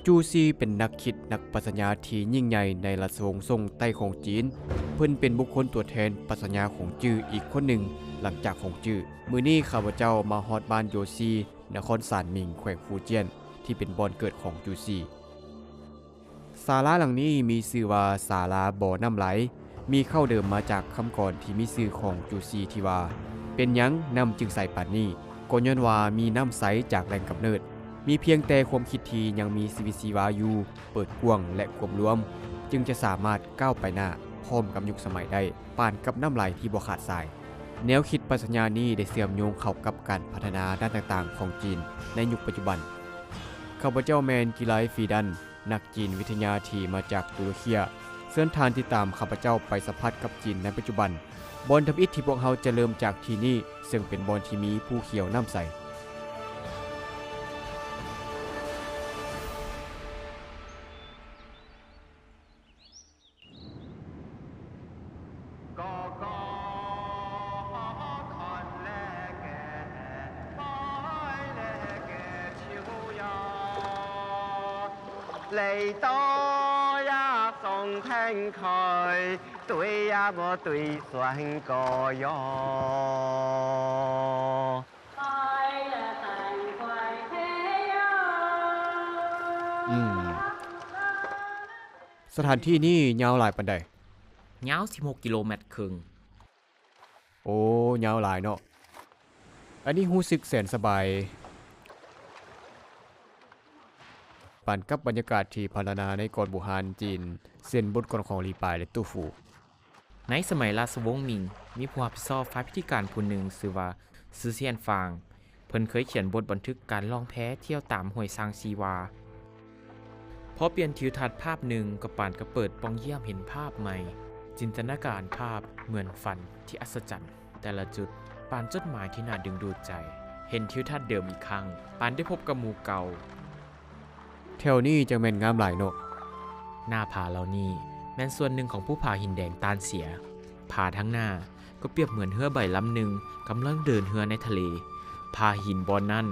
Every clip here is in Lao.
ຈູຊີເປັນນັກຄິດນັກປັດຊະຍາທີ່ຍິ່ງໃຫຍ່ໃນລາຊະວົງຊົງໄຕ້ຂອງຈີນ. ເພິ່ນເປັນບຸກຄົນຕົວແທນປັດຊະຍາຂອງຈື່ອີກຄົນໜຶ່ງຫຼັງຈາກຂອງຈື່. ມື້ນີ້ຂ້າພະເຈົ້າມາຮອດບ້ານໂຢຊີ, ນະຄອນສານໝິງ, ແຂວງຟູຈຽນ, ທີ່ເປັນບ່ອນເກີດຂອງຈູຊີ. ສາລາຫຼັງນີ້ມີຊື່ວ່າສາລາບໍ່ນ້ຳໄຫຼ, ມີເຄົ້າເດີມມາຈາກຄຳກອນທີ່ມີຊື່ຂອງຈູຊີທີ່ວ່າ ເປັນຫຍັງນ້ຳຈຶ່ງໃສປານນີ້? ກໍຍ້ອນວ່າມີນ້ຳໃສຈາກແຫຼ່ງກຳເນີດ, ມີພຽງແຕ່ຄວາມຄິດທີ່ຍັງມີຊີວິດຊີວາຢູ່ ເປີດກວ້າງ ແລະ ກວມລວມ, ຈຶ່ງຈະສາມາດກ້າວໄປໜ້າພ້ອມກັບຍຸກສະໄໝໄດ້, ປານກັບນ້ຳໄຫຼທີ່ບໍ່ຂາດສາຍ. ແນວຄິດປັດຊະຍານີ້ໄດ້ເຊື່ອມໂຍງເຂົ້າກັບການພັດທະນາດ້ານຕ່າງໆຂອງຈີນໃນຍຸກປັດຈຸບັນ. ຂ້າພະເຈົ້າແມ່ນ ກິໄລ ຟີດັນ, ນັກຈີນວິທະຍາທີ່ມາຈາກຕຸລະເຄຍ. ເຊີນທ່ານຕິດຕາມຂ້າພະເຈົ້າໄປສຳຜັດກັບຈີນໃນປັດຈຸບັນ. ບ່ອນທຳອິດທີ່ພວກເຮົາຈະເລີ່ມຈາກທີ່ນີ້, ເຊິ່ງເປັນບ່ອນທີ່ມີພູຂຽວນ້ຳໃສ. ອືມ ສະຖານທີ່ນີ້ຍາວຫຼາຍປານໃດ? ຍາວສິບຫົກກິໂລແມັດເຄິ່ງ. ໂອ້ ຍາວຫຼາຍເນາະ. ອັນນີ້ຮູ້ສຶກແສນສະບາຍ ປານກັບບັນຍາກາດທີ່ພັນລະນາໃນກອນບູຮານຈີນ ເຊັ່ນບົດກອນຂອງລີປາຍ ແລະ ຕູ້ຟູ. ໃນສະໄໝລາຊະວົງມິງ, ມີຜູ້ຮັບຜິດຊອບຝ່າຍພິທີການຜູ້ໜຶ່ງຊື່ວ່າ ຊື່ຊຽນຟາງ. ເພິ່ນເຄີຍຂຽນບົດບັນທຶກການລ່ອງແພທ່ຽວຕາມຫ້ວຍຊາງຊີວ່າ, ພໍປ່ຽນທິວທັດພາບໜຶ່ງກໍປານກັບເປີດປ່ອງຢ້ຽມເຫັນພາບໃໝ່, ຈິນຕະນາການພາບເໝືອນຝັນທີ່ອັດສະຈັນ, ແຕ່ລະຈຸດປານຈົດໝາຍທີ່ໜ້າດຶງດູດໃຈ, ເຫັນທິວທັດເດີມອີກຄັ້ງ, ປານໄດ້ພົບກັບໝູ່ເກົ່າ. ແຖວນີ້ຈັ່ງແມ່ນງາມຫຼາຍເນາະ. ໜ້າຜາເຫຼົ່ານີ້ແມ່ນສ່ວນໜຶ່ງຂອງພູຜາຫີນແດງຕ້ານເຊຍ. ຜາທາງໜ້າກໍປຽບເໝືອນເຮືອໃບລຳໜຶ່ງກຳລັງເດີນເຮືອໃນທະເລ. ຜາຫີນບ່ອນນັ້ນ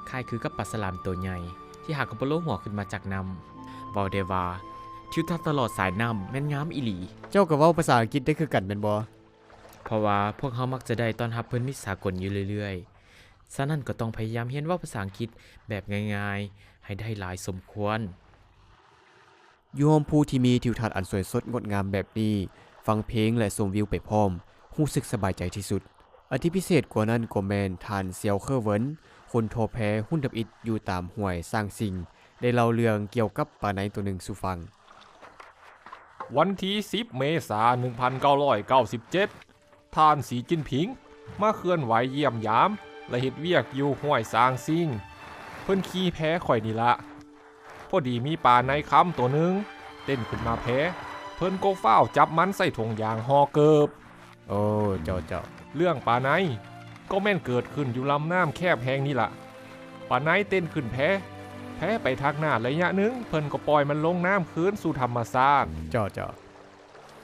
ຄ້າຍຄືກັບປາສະຫຼາມໂຕໃຫຍ່ທີ່ຫາກໍບໍ່ໂລຫົວຂຶ້ນມາຈາກນ້ຳ. ເວົ້າໄດ້ວ່າທິວທັດຕະຫຼອດສາຍນ້ຳແມ່ນງາມອີ່ຫຼີ. ເຈົ້າກໍເວົ້າພາສາອັງກິດໄດ້ຄືກັນແມ່ນບໍ່? ເພາະວ່າພວກເຮົາມັກຈະໄດ້ຕ້ອນຮັບເພື່ອນມິດສາກົນຢູ່ເລື້ອຍໆ. ສະນັ້ນກໍຕ້ອງພະຍາຍາມຮຽນເວົ້າພາສາອັງກິດແບບງ່າຍໆໃຫ້ໄດ້ຫຼາຍສົມຄວນ. ຢູ່ຮ່ອມພູທີ່ມີທິວທັດອັນສວຍສົດງົດງາມແບບນີ້, ຟັງເພງ ແລະ ຊົມວິວໄປພ້ອມ, ຮູ້ສຶກສະບາຍໃຈທີ່ສຸດ. ອັນທີ່ພິເສດກວ່ານັ້ນກໍແມ່ນທ່ານ ຊຽວ ເຄີເວິນ, ຄົນທໍແພຮຸ່ນທຳອິດຢູ່ຕາມຫ້ວຍຊາງຊິງ, ໄດ້ເລົ່າເລື່ອງກ່ຽວກັບປາໄນໂຕໜຶ່ງສູ່ຟັງ. ວັນທີສິບ ເມສາ ໜຶ່ງພັນເກົ້າຮ້ອຍເກົ້າສິບເຈັດ ທ່ານ ສີ ຈິນຜິງ ມາເຄື່ອນໄຫວຢ້ຽມຢາມ ແລະ ເຮັດວຽກຢູ່ຫ້ວຍຊາງຊິງ. ເພິ່ນຂີ່ແພຂ້ອຍນີ້ລະ. ພໍດີມີປາໄນຄຳໂຕໜຶ່ງເຕັ້ນຂຶ້ນມາແພ, ເພິ່ນກໍຟ້າວຈັບມັນໃສ່ຖົງຢາງຫໍ່ເກີບ. ໂອ້ ເຈົ້າ ເຈົ້າ. ເລື່ອງປາໄນກໍແມ່ນເກີດຂຶ້ນຢູ່ລຳນ້ຳແຄບແຫ່ງນີ້ລະ. ປາໄນເຕັ້ນຂຶ້ນແພ, ແພໄປທາງໜ້າໄລຍະໜຶ່ງ, ເພິ່ນກໍປ່ອຍມັນລົງນ້ຳຄືນສູ່ທຳມະຊາດ. ເຈົ້າ ເຈົ້າ.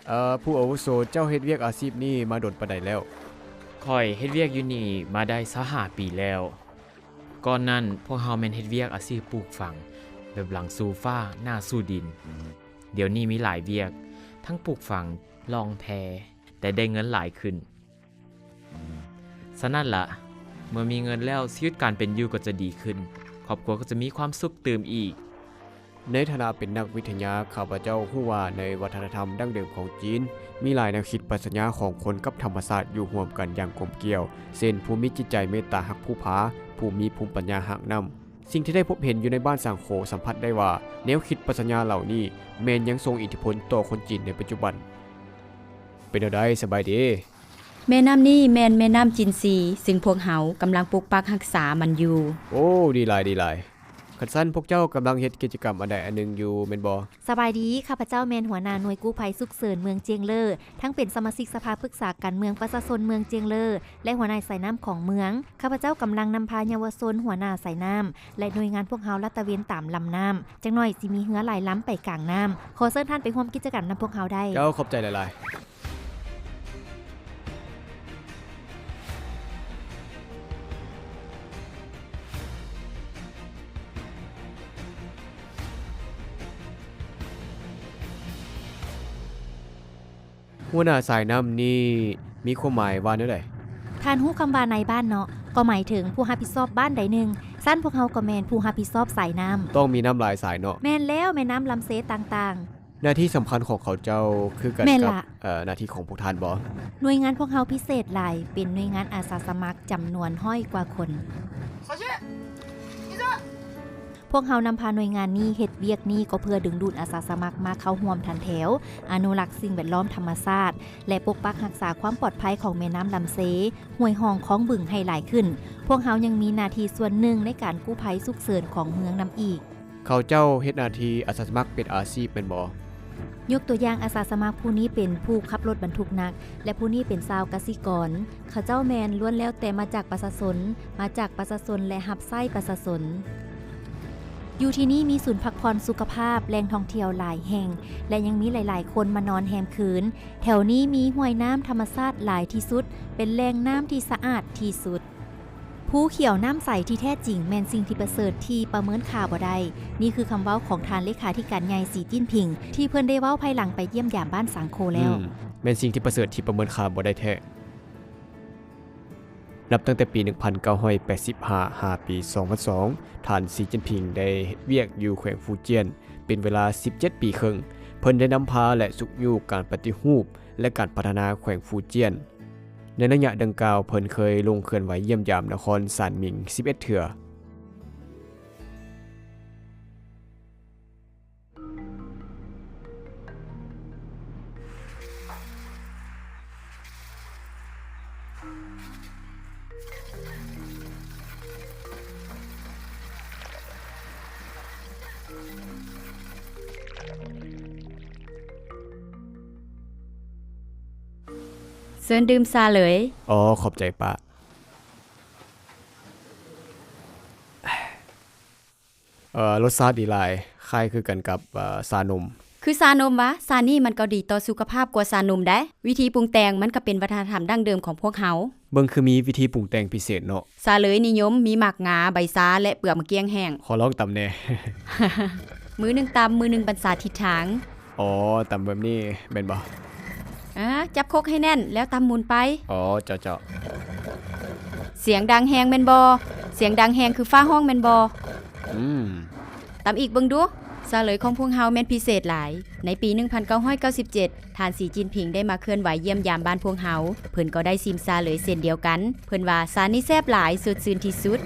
ເອີ ຜູ້ອາວຸໂສ, ເຈົ້າເຮັດວຽກອາຊີບນີ້ມາດົນປານໃດແລ້ວ? ຂ້ອຍເຮັດວຽກຢູ່ນີ້ມາໄດ້ຊາວຫ້າປີແລ້ວ. ກ່ອນນັ້ນພວກເຮົາແມ່ນເຮັດວຽກອາຊີບປູກຝັງ ແບບຫຼັງສູ່ຟ້າໜ້າສູ່ດິນ. ດຽວນີ້ມີຫຼາຍວຽກ, ທັງປູກຝັງ, ລ່ອງແພ, ແຕ່ໄດ້ເງິນຫຼາຍຂຶ້ນ. ສະນັ້ນລະ, ເມື່ອມີເງິນແລ້ວ, ຊີວິດການເປັນຢູ່ກໍຈະດີຂຶ້ນ, ຄອບຄົວກໍຈະມີຄວາມສຸກຕື່ມອີກ. ໃນຖານະເປັນນັກວິທະຍາ, ຂ້າພະເຈົ້າຮູ້ວ່າໃນວັດທະນະທຳດັ້ງເດີມຂອງຈີນ, ມີຫຼາຍແນວຄິດປັດຊະຍາຂອງຄົນກັບທຳມະຊາດຢູ່ຮ່ວມກັນຢ່າງກົມກ່ຽວ, ເຊັ່ນ ຜູ້ມີຈິດໃຈເມດຕາຮັກພູຜາ, ຜູ້ມີພູມປັນຍາຮັກນ້ຳ. ສິ່ງທີ່ໄດ້ພົບເຫັນຢູ່ໃນບ້ານສັງໂຄສຳຜັດໄດ້ວ່າ ແນວຄິດປັດຊະຍາເຫຼົ່ານີ້ແມ່ນຍັງສົ່ງອິດທິພົນຕໍ່ຄົນຈີນໃນປັດຈຸບັນ. ເປັນແນວໃດ? ສະບາຍດີ. ແມ່ນ້ຳນີ້ແມ່ນແມ່ນ້ຳຈິນຊີ, ຊຶ່ງພວກເຮົາກຳລັງປົກປັກຮັກສາມັນຢູ່. ໂອ້ ດີຫຼາຍ, ດີຫຼາຍ. ຄັນຊັ້ນພວກເຈົ້າກຳລັງເຮັດກິດຈະກຳອັນໃດອັນໜຶ່ງຢູ່ແມ່ນບໍ່? ສະບາຍດີ, ຂ້າພະເຈົ້າແມ່ນຫົວໜ້າໜ່ວຍກູ້ໄພສຸກເສີນເມືອງຈຽງເລີ, ທັງເປັນສະມາຊິກສະພາປຶກສາການເມືອງປະຊາຊົນເມືອງຈຽງເລີ ແລະ ຫົວໜ້າສາຍນ້ຳຂອງເມືອງ. ຂ້າພະເຈົ້າກຳລັງນຳພາເຍົາວະຊົນ, ຫົວໜ້າສາຍນ້ຳ ແລະ ໜ່ວຍງານພວກເຮົາລາດຕະເວນຕາມລຳນ້ຳ. ຈັກໜ້ອຍຊິມີເຮືອຫຼາຍລຳໄປກາງນ້ຳ. ຂໍເຊີນທ່ານໄປຮ່ວມກິດຈະກຳນຳພວກເຮົາໄດ້. ເຈົ້າ, ຂອບໃຈຫຼາຍໆ. ເ ຫົວໜ້າສາຍນ້ຳນີ້ມີຄວາມໝາຍວ່າແນວໃດ? ທ່ານຮູ້ຄຳວ່ານາຍບ້ານເນາະ? ກໍໝາຍເຖິງຜູ້ຮັບຜິດຊອບບ້ານໃດໜຶ່ງ. ຊັ້ນພວກເຮົາກໍແມ່ນຜູ້ຮັບຜິດຊອບສາຍນ້ຳ. ຕ້ອງມີນ້ຳຫຼາຍສາຍເນາະ? ແມ່ນແລ້ວ, ແມ່ນ້ຳລຳເຊຕ່າງໆ. ໜ້າທີ່ສຳຄັນຂອງເຂົາເຈົ້າຄືກັນກັບ ແມ່ນລະ ເອີ ໜ້າທີ່ຂອງພວກທ່ານບໍ? ໜ່ວຍງານພວກເຮົາພິເສດຫຼາຍ, ເປັນໜ່ວຍງານອາສາສະໝັກຈຳນວນຮ້ອຍກວ່າຄົນ. ພວກເຮົານຳພາໜ່ວຍງານນີ້ເຮັດວຽກນີ້ກໍເພື່ອດຶງດູດອາສາສະໝັກມາເຂົ້າຮ່ວມຖັນແຖວ ອະນຸລັກສິ່ງແວດລ້ອມທຳມະຊາດ ແລະ ປົກປັກຮັກສາຄວາມປອດໄພຂອງແມ່ນ້ຳລຳເຊ, ຫ້ວຍຮ່ອງ, ຄອງບຶງໃຫ້ຫຼາຍຂຶ້ນ. ພວກເຮົາຍັງມີໜ້າທີ່ສ່ວນໜຶ່ງໃນການກູ້ໄພສຸກເສີນຂອງເມືອງນຳອີກ. ເຂົາເຈົ້າເຮັດໜ້າທີ່ອາສາສະໝັກເປັນອາຊີບແມ່ນບໍ່? ຍົກຕົວຢ່າງ, ອາສາສະໝັກຜູ້ນີ້ເປັນຜູ້ຂັບລົດບັນທຸກໜັກ ແລະ ຜູ້ນີ້ເປັນຊາວກະສິກອນ. ເຂົາເຈົ້າແມ່ນລ້ວນແລ້ວແຕ່ມາຈາກປະຊາຊົນ, ມາຈາກປະຊາຊົນ ແລະ ຮັບໃຊ້ປະຊາຊົນ. ຢູ່ທີ່ນີ້ມີສູນພັກຜ່ອນສຸຂະພາບ, ແຫຼ່ງທ່ອງທ່ຽວຫຼາຍແຫ່ງ ແລະ ຍັງມີຫຼາຍໆຄົນມານອນແຮມຄືນ. ແຖວນີ້ມີຫ້ວຍນ້ຳທຳມະຊາດຫຼາຍທີ່ສຸດ, ເປັນແຫຼ່ງນ້ຳທີ່ສະອາດທີ່ສຸດ. ພູຂຽວນ້ຳໃສທີ່ແທ້ຈິງແມ່ນສິ່ງທີ່ປະເສີດທີ່ປະເມີນຄ່າບໍ່ໄດ້. ນີ້ຄືຄຳເວົ້າຂອງທ່ານເລຂາທິການໃຫຍ່ ສີ ຈິ້ນຜິງ ທີ່ເພິ່ນໄດ້ເວົ້າພາຍຫຼັງໄປຢ້ຽມຢາມບ້ານສາງໂຄແລ້ວ. ອືມ, ແມ່ນສິ່ງທີ່ປະເສີດທີ່ປະເມີນຄ່າບໍ່ໄດ້ແທ້. ນັບຕັ້ງແຕ່ປີໜຶ່ງພັນເກົ້າຮ້ອຍແປດສິບຫ້າ ຫາປີສອງພັນສອງ ທ່ານ ສີ ຈິ້ນຜິງ ໄດ້ເຮັດວຽກຢູ່ແຂວງຟູຈຽນເປັນເວລາສິບເຈັດປີເຄິ່ງ. ເພິ່ນໄດ້ນຳພາ ແລະ ຊຸກຍູ້ການປະຕິຮູບ ແລະ ການພັດທະນາແຂວງຟູຈຽນ. ໃນໄລຍະດັ່ງກ່າວ, ເພິ່ນເຄີຍລົງເຄື່ອນໄຫວຢ້ຽມຢາມນະຄອນຊານໝິງສິບເອັດເທື່ອ. ເຊີນດື່ມຊາເລີຍ. ອໍ ຂອບໃຈປ້າ. ເອີ ລົດຊາດດີຫຼາຍ, ຄ້າຍຄືກັນກັບ ເອີ ຊານົມ. ຄືຊານົມຫວາ? ຊານີ້ມັນກໍດີຕໍ່ສຸຂະພາບກວ່າຊານົມໃດ໋. ວິທີປຸງແຕ່ງມັນກໍເປັນວັດທະນະທຳດັ້ງເດີມຂອງພວກເຮົາ. ເບິ່ງຄືມີວິທີປຸງແຕ່ງພິເສດເນາະ. ຊາເລີຍນິຍົມມີໝາກງາ, ໃບຊາ ແລະ ເປືອກໝາກກ້ຽງແຫ້ງ. ຂໍລອງຕຳແດ່. ມືໜຶ່ງຕຳ, ມືໜຶ່ງບັນຊາທິດທາງ. ອໍ ຕຳແບບນີ້ແມ່ນບໍ່? ອາ ຈັບຄົກໃຫ້ແໜ້ນ ແລ້ວຕຳໝູນໄປ. ອໍ ເຈົ້າໆ. ສຽງດັງແຮງແມ່ນບໍ່? ສຽງດັງແຮງຄືຟ້າຮ້ອງແມ່ນບໍ່? ອືມ. ຕຳອີກເບິ່ງດູ. ຊາເລີຍຂອງພວກເຮົາແມ່ນພິເສດຫຼາຍ. ໃນປີໜຶ່ງພັນເກົ້າຮ້ອຍເກົ້າສິບເຈັດ ທ່ານ ສີ ຈິ້ນຜິງ ໄດ້ມາເຄື່ອນໄຫວຢ້ຽມຢາມບ້ານພວກເຮົາ. ເພິ່ນກໍໄດ້ຊິມຊາເລີຍເຊັ່ນດຽວກັນ. ເພິ່ນວ່າຊານີ້ແຊບຫຼາຍ, ສົດຊື່ນທີ່ສຸດ.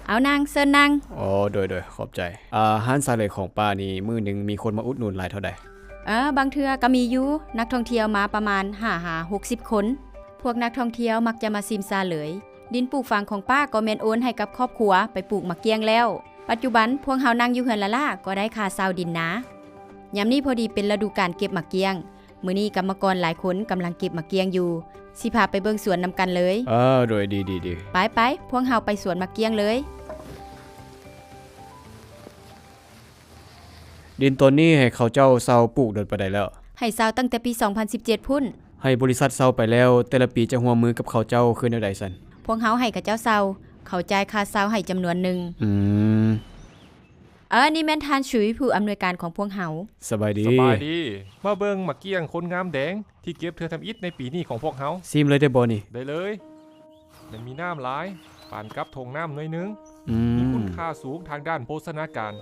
ເອົານັ່ງ, ເຊີນນັ່ງ. ໂອ້ ໂດຍໆ ຂອບໃຈ. ອາ ຮ້ານຊາເລີຍຂອງປ້ານີ້ ມື້ໜຶ່ງມີຄົນມາອຸດໜູນຫຼາຍເທົ່າໃດ? ເອີ ບາງເທື່ອກໍມີຢູ່, ນັກທ່ອງທ່ຽວມາປະມານຫ້າຫາຫົກສິບຄົນ. ພວກນັກທ່ອງທ່ຽວມັກຈະມາຊິມຊາເລີຍ. ດິນປູກຝັງຂອງປ້າກໍແມ່ນໂອນໃຫ້ກັບຄອບຄົວໄປປູກໝາກກ້ຽງແລ້ວ. ປັດຈຸບັນພວກເຮົານັ່ງຢູ່ເຮືອນລ້າໆ ກໍໄດ້ຄ່າເຊົ່າດິນນາ. ຍາມນີ້ພໍດີເປັນລະດູການເກັບໝາກກ້ຽງ. ມື້ນີ້ກຳມະກອນຫຼາຍຄົນກຳລັງເກັບໝາກກ້ຽງຢູ່. ຊິພາໄປເບິ່ງສວນນຳກັນເລີຍ. ເອີ ໂດຍ ດີໆໆ. ໄປໆ ພວກເຮົາໄປສວນໝາກກ້ຽງເລີຍ. ດິນຕອນນີ້ໃຫ້ເຂົາເຈົ້າເຊົ່າປູກດົນປານໃດແລ້ວ? ໃຫ້ເຊົ່າຕັ້ງແຕ່ປີສອງພັນສິບເຈັດພຸ້ນ. ໃຫ້ບໍລິສັດເຊົ່າໄປແລ້ວ, ແຕ່ລະປີຈະຮ່ວມມືກັບເຂົາເຈົ້າຄືແນວໃດຊັ້ນ? ພວກເຮົາໃຫ້ເຂົາເຈົ້າເຊົ່າ, ເຂົາຈ່າຍຄ່າເຊົ່າໃຫ້ຈຳນວນໜຶ່ງ. ອືມ. ເອີ ນີ້ແມ່ນທ່ານຊຸຍ ຜູ້ອຳນວຍການຂອງພວກເຮົາ. ສະບາຍດີ. ສະບາຍດີ. ມາເບິ່ງໝາກກ້ຽງຄົນງາມແດງ ທີ່ເກັບເທື່ອທຳອິດໃນປີນີ້ຂອງພວກເຮົາ. ຊິມເລີຍໄດ້ບໍ່ນີ້? ໄດ້ເລີຍ. ມັນມີນ້ຳຫຼາຍ ປານກັບຖົງນ້ຳໜ່ວຍໜຶ່ງ. ອືມ. ມີຄຸນຄ່າສູງທາງດ້ານໂພຊະນາການ.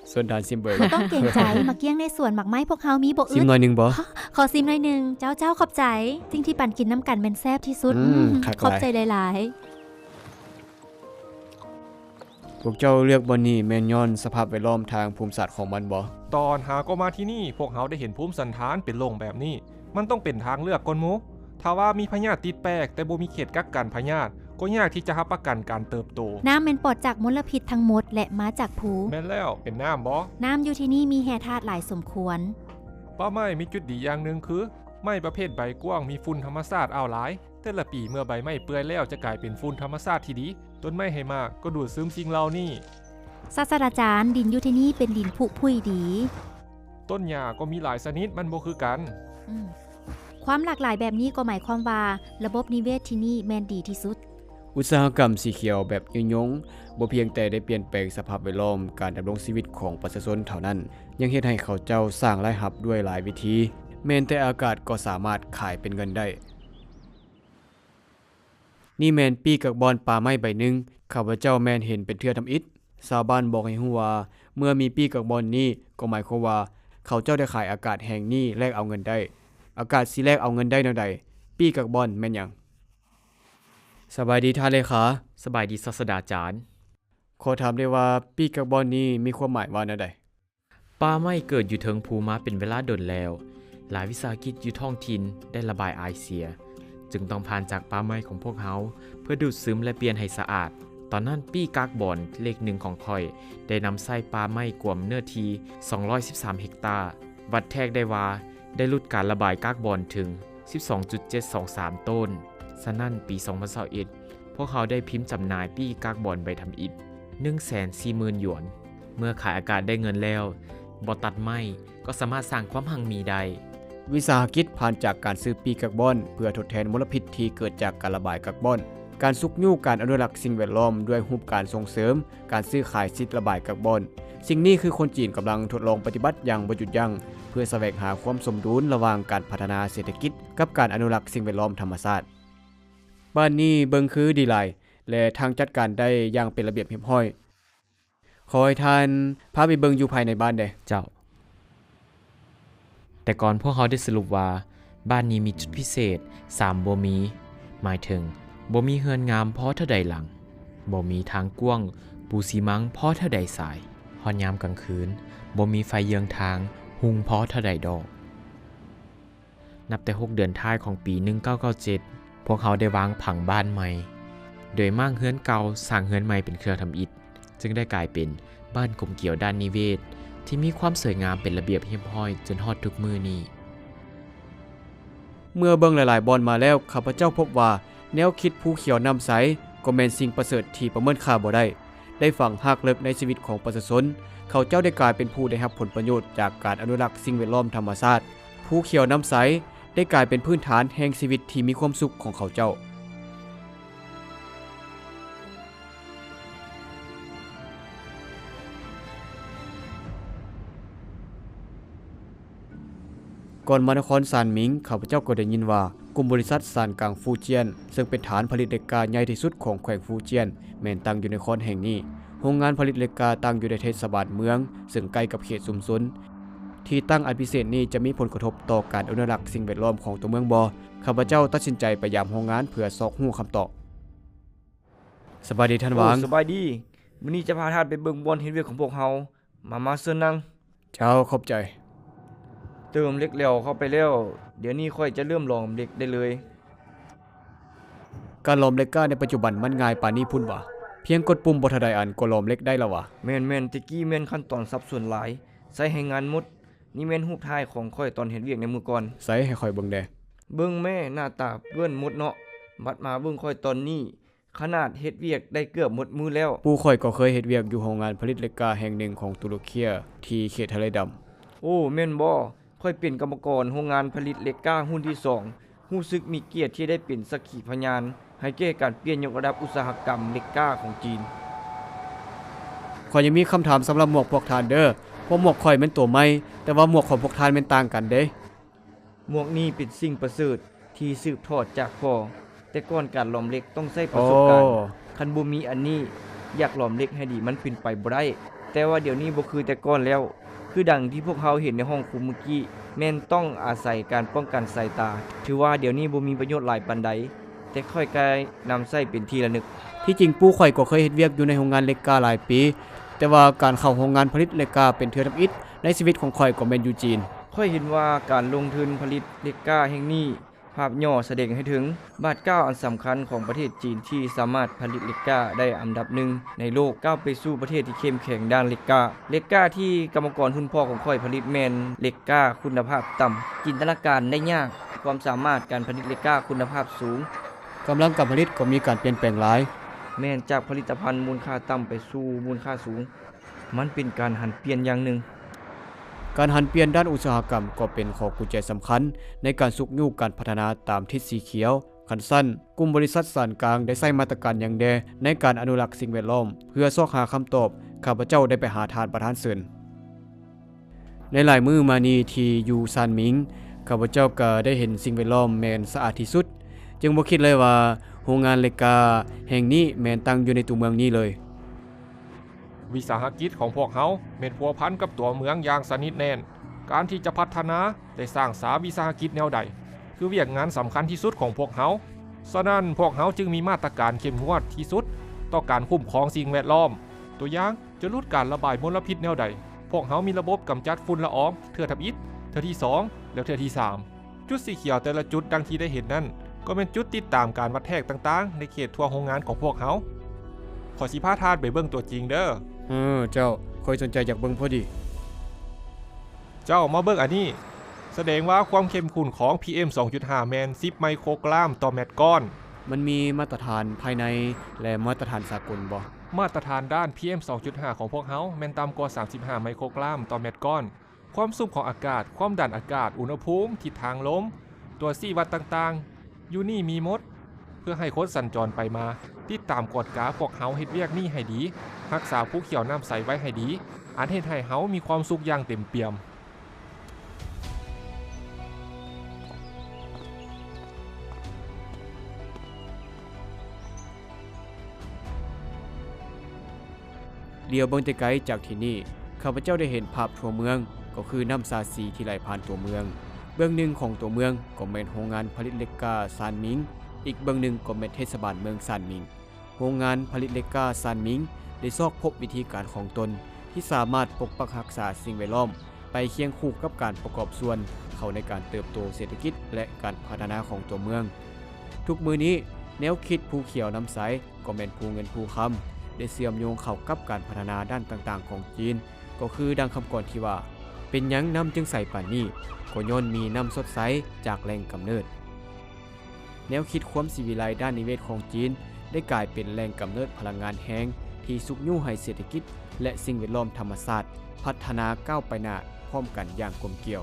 ເຊີນທ່ານຊິມເບິ່ງ. ບໍ່ຕ້ອງເກງໃຈ, ໝາກກ້ຽງໃນສວນໝາກໄມ້ພວກເຮົາມີບໍ່ອຶດ. ຊິມໜ້ອຍໜຶ່ງບໍ່? ຂໍຊິມໜ້ອຍໜຶ່ງ. ເຈົ້າໆ ຂອບໃຈ. ສິ່ງທີ່ປັນກິນນຳກັນແມ່ນແຊບທີ່ສຸດ. ອືມ. ອືມ. ຂອບໃຈຫຼາຍໆ. ພວກເຈົ້າເລືອກບ່ອນນີ້ແມ່ນຍ້ອນສະພາບແວດລ້ອມທາງພູມສາດຂອງມັນບໍ່? ຕອນຫາກໍມາທີ່ນີ້, ພວກເຮົາໄດ້ເຫັນພູມສັນຖານເປັນໂລ່ງແບບນີ້. ມັນຕ້ອງເປັນທາງເລືອກກ່ອນໝູ່. ຖ້າວ່າມີພະຍາດຕິດແປກ ແຕ່ບໍ່ມີເຂດກັກກັນພະຍາດ, ກໍຍາກທີ່ຈະຮັບປະກັນການເຕີບໂຕ. ນ້ຳແມ່ນປອດຈາກມົນລະພິດທັງໝົດ ແລະ ມາຈາກພູ. ແມ່ນແລ້ວ. ເປັນນ້ຳບໍ່? ນ້ຳຢູ່ທີ່ນີ້ມີແຮ່ທາດຫຼາຍສົມຄວນ. ປ່າໄມ້ມີຈຸດດີຢ່າງໜຶ່ງຄື ໄມ້ປະເພດໃບກວ້າງມີຝຸ່ນທຳມະຊາດອ້າວຫຼາຍ. ແຕ່ລະປີເມື່ອໃບໄມ້ເປື່ອຍແລ້ວຈະກາຍເປັນຝຸ່ນທຳມະຊາດທີ່ດີ, ຕົ້ນໄມ້ໃຫ້ໝາກກໍດູດຊຶມສິ່ງເຫຼົ່ານີ້. ສາດສະດາຈານ, ດິນຢູ່ທີ່ນີ້ເປັນດິນຜຸຜຸຍດີ. ຕົ້ນຫຍ້າກໍມີຫຼາຍຊະນິດ, ມັນບໍ່ຄືກັນ. ອືມ. ຄວາມຫຼາກຫຼາຍແບບນີ້ກໍໝາຍຄວາມວ່າ ລະບົບນິເວດທີ່ນີ້ແມ່ນດີທີ່ສຸດ. ອຸດສາຫະກຳສີຂຽວແບບຍືນຍົງ ບໍ່ພຽງແຕ່ໄດ້ປ່ຽນແປງສະພາບແວດລ້ອມການດຳລົງຊີວິດຂອງປະຊາຊົນເທົ່ານັ້ນ, ຍັງເຮັດໃຫ້ເຂົາເຈົ້າສ້າງລາຍຮັບດ້ວຍຫຼາຍວິທີ, ແມ່ນແຕ່ອາກາດກໍສາມາດຂາຍເປັນເງິນໄດ້. ນີ້ແມ່ນປີ້ກາກບອນປ່າໄມ້ໃບໜຶ່ງ, ຂ້າພະເຈົ້າແມ່ນເຫັນເປັນເທື່ອທຳອິດ. ຊາວບ້ານບອກໃຫ້ຮູ້ວ່າ ເມື່ອມີປີ້ກາກບອນນີ້ ກໍໝາຍຄວາມວ່າ ເຂົາເຈົ້າໄດ້ຂາຍອາກາດແຫ່ງນີ້ແລກເອົາເງິນໄດ້. ອາກາດຊິແລກເອົາເງິນໄດ້ແນວໃດ? ປີ້ກາກບອນແມ່ນຫຍັງ? ສະບາຍດີທ່ານເລຂາ. ສະບາຍດີສາດສະດາຈານ. ຂໍຖາມໄດ້ວ່າ ປີ້ກາກບອນນີ້ມີຄວາມໝາຍວ່າແນວໃດ? ປ່າໄມ້ເກີດຢູ່ເທິງພູມາເປັນເວລາດົນແລ້ວ. ຫຼາຍວິສາຫະກິດຢູ່ທ້ອງຖິ່ນໄດ້ລະບາຍອາຍເສຍ, ຈຶ່ງຕ້ອງຜ່ານຈາກປ່າໄມ້ຂອງພວກເຮົາ ເພື່ອດູດຊຶມ ແລະ ປ່ຽນໃຫ້ສະອາດ. ຕອນນັ້ນ ປີ້ກາກບອນເລກໜຶ່ງຂອງຂ້ອຍ ໄດ້ນຳໃຊ້ປ່າໄມ້ກວມເນື້ອທີ່ສອງຮ້ອຍສິບສາມເຮັກຕາ. ວັດແທກໄດ້ວ່າ ໄດ້ຫຼຸດການລະບາຍກາກບອນເຖິງສິບສອງຈຸດເຈັດສອງສາມໂຕນ. ສະນັ້ນ ປີສອງພັນຊາວເອັດ ພວກເຮົາໄດ້ພິມຈຳໜ່າຍປີ້ກາກບອນໃບທຳອິດ ໜຶ່ງແສນສີ່ໝື່ນຢວນ. ເມື່ອຂາຍອາກາດໄດ້ເງິນແລ້ວ, ບໍ່ຕັດໄມ້ກໍສາມາດສ້າງຄວາມຮັ່ງມີໄດ້. ວິສາຫະກິດຜ່ານຈາກການຊື້ປີ້ກາກບອນເພື່ອທົດແທນມົນລະພິດທີ່ເກີດຈາກການລະບາຍກາກບອນ, ການຊຸກຍູ້ການອະນຸລັກສິ່ງແວດລ້ອມດ້ວຍຮູບການສົ່ງເສີມການຊື້ຂາຍສິດລະບາຍກາກບອນ. ສິ່ງນີ້ຄືຄົນຈີນກຳລັງທົດລອງປະຕິບັດຢ່າງບໍ່ຢຸດຢັ້ງ ເພື່ອສະແຫວງຫາຄວາມສົມດຸນລະຫວ່າງການພັດທະນາເສດຖະກິດກັບການອະນຸລັກສິ່ງແວດລ້ອມທຳມະຊາດ. ບ້ານນີ້ເບິ່ງຄືດີຫຼາຍ ແລະ ທັງຈັດການໄດ້ຢ່າງເປັນລະບຽບຮຽບຮ້ອຍ. ຂໍໃຫ້ທ່ານພາໄປເບິ່ງຢູ່ພາຍໃນບ້ານແດ່. ເຈົ້າ. ແຕ່ກ່ອນພວກເຮົາໄດ້ສະຫຼຸບວ່າ ບ້ານນີ້ມີຈຸດພິເສດ ສາມບໍ່ມີ, ໝາຍເຖິງ ບໍ່ມີເຮືອນງາມພໍເທົ່າໃດຫຼັງ, ບໍ່ມີທາງກວ້າງປູຊີມັງພໍເທົ່າໃດສາຍ, ຮອດຍາມກາງຄືນ ບໍ່ມີໄຟເຍືອງທາງຮຸ່ງພໍເທົ່າໃດດອກ. ນັບແຕ່ຫົກເດືອນທ້າຍຂອງປີໜຶ່ງເກົ້າເກົ້າເຈັດ ພວກເຮົາໄດ້ວາງຜັງບ້ານໃໝ່, ໂດຍມ້າງເຮືອນເກົ່າ, ສ້າງເຮືອນໃໝ່ເປັນເທື່ອທຳອິດ, ຈຶ່ງໄດ້ກາຍເປັນບ້ານກົມກຽວດ້ານນິເວດ ທີ່ມີຄວາມສວຍງາມເປັນລະບຽບຮຽບຮ້ອຍຈົນຮອດທຸກມື້ນີ້. ເມື່ອເບິ່ງຫຼາຍໆບ່ອນມາແລ້ວ, ຂ້າພະເຈົ້າພົບວ່າ ແນວຄິດພູຂຽວນ້ຳໃສ ກໍແມ່ນສິ່ງປະເສີດທີ່ປະເມີນຄ່າບໍ່ໄດ້. ໄດ້ຝັງຮາກເລິກໃນຊີວິດຂອງປະຊາຊົນ, ເຂົາເຈົ້າໄດ້ກາຍເປັນຜູ້ໄດ້ຮັບຜົນປະໂຫຍດຈາກການອະນຸລັກສິ່ງແວດລ້ອມທຳມະຊາດ. ພູຂຽວນ້ຳໃສໄດ້ກາຍເປັນພື້ນຖານແຫ່ງຊີວິດທີ່ມີຄວາມສຸກຂອງເຂົາເຈົ້າ. ກ່ອນມານະຄອນຊານມິງ, ຂ້າພະເຈົ້າກໍໄດ້ຍິນວ່າ ກຸ່ມບໍລິສັດຊານກາງຟູຈຽນ ເຊິ່ງເປັນຖານຜະລິດເຫຼັກກ້າໃຫຍ່ທີ່ສຸດຂອງແຂວງຟູຈຽນ ແມ່ນຕັ້ງຢູ່ໃນນະຄອນແຫ່ງນີ້. ໂຮງງານຜະລິດເຫຼັກກ້າຕັ້ງຢູ່ໃນເທດສະບານເມືອງ, ເຊິ່ງໃກ້ກັບເຂດຊຸມຊົນ. ທີ່ຕັ້ງອັນພິເສດນີ້ຈະມີຜົນກະທົບຕໍ່ການອະນຸລັກສິ່ງແວດລ້ອມຂອງຕົວເມືອງບໍ່? ຂ້າພະເຈົ້າຕັດສິນໃຈໄປຢາມໂຮງງານເພື່ອຊອກຮູ້ຄຳຕອບ. ສະບາຍດີທ່ານຫວາງ. ໂອ້ ສະບາຍດີ. ມື້ນີ້ຈະພາທ່ານໄປເບິ່ງບ່ອນເຮັດວຽກຂອງພວກເຮົາ. ມາ ມາ ເຊີນນັ່ງ. ເຈົ້າ, ຂອບໃຈ. ເຕີມເຫຼັກແຫຼວເຂົ້າໄປແລ້ວ, ດຽວນີ້ຂ້ອຍຈະເລີ່ມຫຼອມເຫຼັກໄດ້ເລີຍ. ການຫຼອມເຫຼັກກ້າໃນປັດຈຸບັນມັນງ່າຍປານນີ້ພຸ້ນຫວາ? ພຽງກົດປຸ່ມບໍ່ເທົ່າໃດອັນກໍຫຼອມເຫຼັກໄດ້ແລ້ວຫວາ? ແມ່ນໆ, ແຕ່ກີ້ແມ່ນຂັ້ນຕອນສັບສົນຫຼາຍ, ໃຊ້ແຮງງານໝົດ. ນີ້ແມ່ນຮູບຖ່າຍຂອງຂ້ອຍຕອນເຮັດວຽກໃນມື້ກ່ອນ. ໃສໃຫ້ຂ້ອຍເບິ່ງແດ່. ເບິ່ງແມ້, ໜ້າຕາເປື້ອນໝົດເນາະ. ບັດມາເບິ່ງຂ້ອຍຕອນນີ້, ຂະໜາດເຮັດວຽກໄດ້ເກືອບໝົດມື້ແລ້ວ. ປູ່ຂ້ອຍກໍເຄີຍເຮັດວຽກຢູ່ໂຮງງານຜະລິດເຫຼັກກ້າແຫ່ງໜຶ່ງຂອງຕຸຣະເຄຍ ທີ່ເຂດທະເລດຳ. ໂອ້ ແມ່ນບໍ່? ຂ້ອຍເປັນກຳມະກອນໂຮງງານຜະລິດເຫຼັກກ້າຮຸ່ນທີສອງ, ຮູ້ສຶກມີກຽດທີ່ໄດ້ເປັນສັກຂີພະຍານໃຫ້ແກ່ການປ່ຽນຍົກລະດັບອຸດສາຫະກຳເຫຼັກກ້າຂອງຈີນ. ຂ້ອຍຍັງມີຄຳຖາມສຳລັບໝວກພວກທ່ານເດີ້. ເພາະໝວກຂ້ອຍແມ່ນໂຕໃໝ່, ແຕ່ວ່າໝວກຂອງພວກທ່ານແມ່ນຕ່າງກັນເດ້. ໝວກນີ້ເປັນສິ່ງປະເສີດທີ່ສືບທອດຈາກພໍ່. ແຕ່ກ່ອນການຫຼອມເຫຼັກຕ້ອງໃຊ້ປະສົບການ. ໂອ້ ຄັນບໍ່ມີອັນນີ້, ຢາກຫຼອມເຫຼັກໃຫ້ດີມັນເປັນໄປບໍ່ໄດ້. ແຕ່ວ່າດຽວນີ້ບໍ່ຄືແຕ່ກ່ອນແລ້ວ. ຄືດັ່ງທີ່ພວກເຮົາເຫັນໃນຫ້ອງຄຸມມື້ກີ້, ແມ່ນຕ້ອງອາໄສການປ້ອງກັນສາຍຕາ. ຖືວ່າດຽວນີ້ບໍ່ມີປະໂຫຍດຫຼາຍປານໃດ, ແຕ່ຂ້ອຍກະນຳໃຊ້ເປັນທີ່ລະນຶກ. ທີ່ຈິງ, ປູ່ຂ້ອຍກໍເຄີຍເຮັດວຽກຢູ່ໃນໂຮງງານເຫຼັກກ້າຫຼາຍປີ, ແຕ່ວ່າການເຂົ້າໂຮງງານຜະລິດເຫຼັກກ້າເປັນເທື່ອທຳອິດໃນຊີວິດຂອງຂ້ອຍກໍແມ່ນຢູ່ຈີນ. ຂ້ອຍເຫັນວ່າການລົງທຶນຜະລິດເຫຼັກກ້າແຫ່ງນີ້ ພາບຫຍໍ້ສະແດງໃຫ້ເຖິງບາດກ້າວອັນສຳຄັນຂອງປະເທດຈີນ ທີ່ສາມາດຜະລິດເຫຼັກກ້າໄດ້ອັນດັບໜຶ່ງໃນໂລກ, ກ້າວໄປສູ່ປະເທດທີ່ເຂັ້ມແຂງດ້ານເຫຼັກກ້າ. ເຫຼັກກ້າທີ່ກຳມະກອນຮຸ່ນພໍ່ຂອງຂ້ອຍຜະລິດແມ່ນເຫຼັກກ້າຄຸນນະພາບຕ່ຳ, ຈິນຕະນາການໄດ້ຍາກ, ຄວາມສາມາດການຜະລິດເຫຼັກກ້າຄຸນນະພາບສູງ. ກຳລັງການຜະລິດກໍມີການປ່ຽນແປງຫຼາຍ. ແມ່ນ, ຈາກຜະລິດຕະພັນມູນຄ່າຕ່ຳໄປສູ່ມູນຄ່າສູງ. ມັນເປັນການຫັນປ່ຽນຢ່າງໜຶ່ງ. ການຫັນປ່ຽນດ້ານອຸດສາຫະກຳກໍເປັນຂໍ້ກຸນແຈສຳຄັນໃນການຊຸກຍູ້ການພັດທະນາຕາມທິດສີຂຽວ. ຄັນຊັ້ນ, ກຸ່ມບໍລິສັດສານກາງໄດ້ໃຊ້ມາດຕະການຫຍັງແດ່ໃນການອະນຸລັກສິ່ງແວດລ້ອມ? ເພື່ອຊອກຫາຄຳຕອບ, ຂ້າພະເຈົ້າໄດ້ໄປຫາທ່ານປະທານເຊີນ. ໃນຫຼາຍມື້ມານີ້ທີ່ຢູ່ຊານໝິງ, ຂ້າພະເຈົ້າກໍໄດ້ເຫັນສິ່ງແວດລ້ອມແມ່ນສະອາດທີ່ສຸດ, ຈຶ່ງບໍ່ຄິດເລີຍວ່າໂຮງງານເຫຼັກກ້າແຫ່ງນີ້ແມ່ນຕັ້ງຢູ່ໃນຕົວເມືອງນີ້ເລີຍ. ວິສາຫະກິດຂອງພວກເຮົາແມ່ນພົວພັນກັບຕົວເມືອງຢ່າງສະໜິດແໜ້ນ. ການທີ່ຈະພັດທະນາ ແລະ ສ້າງສາວິສາຫະກິດແນວໃດ ຄືວຽກງານສຳຄັນທີ່ສຸດຂອງພວກເຮົາ. ສະນັ້ນ, ພວກເຮົາຈຶ່ງມີມາດຕະການເຂັ້ມງວດທີ່ສຸດຕໍ່ການຄຸ້ມຄອງສິ່ງແວດລ້ອມ. ຕົວຢ່າງ, ຈະຫຼຸດການລະບາຍມົນລະພິດແນວໃດ, ພວກເຮົາມີລະບົບກຳຈັດຝຸ່ນລະອອງເທື່ອທຳອິດ, ເທື່ອທີສອງ ແລະ ເທື່ອທີສາມ. ຈຸດສີຂຽວແຕ່ລະຈຸດດັ່ງທີ່ໄດ້ເຫັນນັ້ນ ກໍແມ່ນຈຸດຕິດຕາມການວັດແທກຕ່າງໆໃນເຂດທົ່ວໂຮງງານຂອງພວກເຮົາ. ຂ້ອຍຊິພາທ່ານໄປເບິ່ງຕົວຈິງເດີ. ເອີ ເຈົ້າ, ຂ້ອຍສົນໃຈຢາກເບິ່ງພໍດີ. ເຈົ້າມາເບິ່ງອັນນີ້. ສະແດງວ່າຄວາມເຂັ້ມຂຸ້ນຂອງ ພີເອັມ ສອງຈຸດຫ້າ ແມ່ນ ສິບ ໄມໂຄຣກຣາມຕໍ່ແມັດກ້ອນ. ມັນມີມາດຕະຖານພາຍໃນ ແລະ ມາດຕະຖານສາກົນບໍ່? ມາດຕະຖານດ້ານ ພີເອັມ ສອງຈຸດຫ້າ ຂອງພວກເຮົາແມ່ນຕ່ຳກວ່າ ສາມສິບຫ້າ ໄມໂຄຣກຣາມຕໍ່ແມັດກ້ອນ. ຄວາມຊຸ່ມຂອງອາກາດ, ຄວາມດັນອາກາດ, ອຸນຫະພູມ, ທິດທາງລົມ, ຕົວຊີ້ວັດຕ່າງໆ ຢູ່ນີ້ມີໝົດ ເພື່ອໃຫ້ຄົນສັນຈອນໄປມາ. ຕິດຕາມກວດກາພວກເຮົາເຮັດວຽກນີ້ໃຫ້ດີ, ຮັກສາພູຂຽວນ້ຳໃສໄວ້ໃຫ້ດີ, ອາດເຮັດໃຫ້ເຮົາມີຄວາມສຸກຢ່າງເຕັມປ່ຽມ. ຫຼຽວເບິ່ງແຕ່ໄກຈາກທີ່ນີ້, ຂ້າພະເຈົ້າໄດ້ເຫັນພາບທົ່ວເມືອງ, ກໍຄືນ້ຳສາສີທີ່ໄຫຼຜ່ານຕົວເມືອງ. ເບື້ອງໜຶ່ງຂອງຕົວເມືອງກໍແມ່ນໂຮງງານຜະລິດເຫຼັກກ້າຊານໝິງ, ອີກເບື້ອງໜຶ່ງກໍແມ່ນເທດສະບານເມືອງຊານໝິງ. ໂຮງງານຜະລິດເຫຼັກກ້າຊານໝິງໄດ້ຊອກພົບວິທີການຂອງຕົນທີ່ສາມາດປົກປັກຮັກສາສິ່ງແວດລ້ອມ ໄປຄຽງຄູ່ກັບການປະກອບສ່ວນເຂົ້າໃນການເຕີບໂຕເສດຖະກິດ ແລະ ການພັດທະນາຂອງຕົວເມືອງ. ທຸກມື້ນີ້, ແນວຄິດພູຂຽວນ້ຳໃສ ກໍແມ່ນພູເງິນພູຄຳ ໄດ້ເຊື່ອມໂຍງເຂົ້າກັບການພັດທະນາດ້ານຕ່າງໆຂອງຈີນ, ກໍຄືດັ່ງຄຳກອນທີ່ວ່າ, ເປັນຫຍັງນ້ຳຈຶ່ງໃສປານນີ້? ກໍຍ້ອນມີນ້ຳສົດໃສຈາກແຫຼ່ງກຳເນີດ. ແນວຄິດຄວາມສີວິໄລດ້ານນິເວດຂອງຈີນ ໄດ້ກາຍເປັນແຫຼ່ງກຳເນີດພະລັງງານແຮງທີ່ຊຸກຍູ້ໃຫ້ເສດຖະກິດ ແລະ ສິ່ງແວດລ້ອມທຳມະຊາດພັດທະນາກ້າວໄປໜ້າພ້ອມກັນຢ່າງກົມກຽວ.